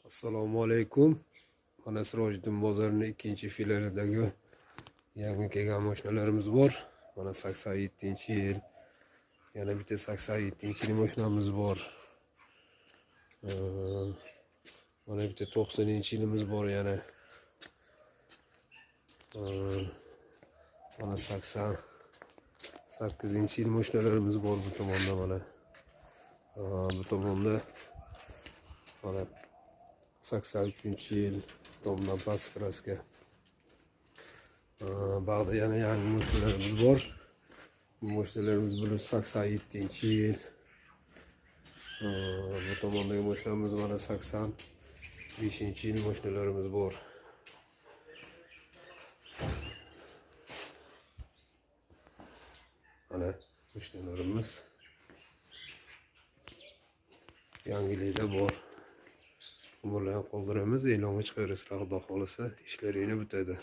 Assalomu alaykum. Mana Sirojiddin bozorining ikkinchi filialidagi yangi kelgan mashinalarimiz bor. Mana 87-yil, yana bitta 87-yil mashinamiz bor. Mana bitta 90-yilimiz bor yana. Mana 88-yil mashinalarimiz bor bu tomonda mana. Bu tomonda mana 83-yil tomdan past краска. Bag'da yana yangi mashinalarimiz bor. Bu mashinalarimiz 187-yil. Bu tomondagi mashinamiz mana 85-yil mashinalarimiz bor. Mana mashinalarimiz yangilikda bor. Nomerlarni qoldiramiz, e'longa chiqarasizlar, Xudo xohlasa ishlaringni bitadi.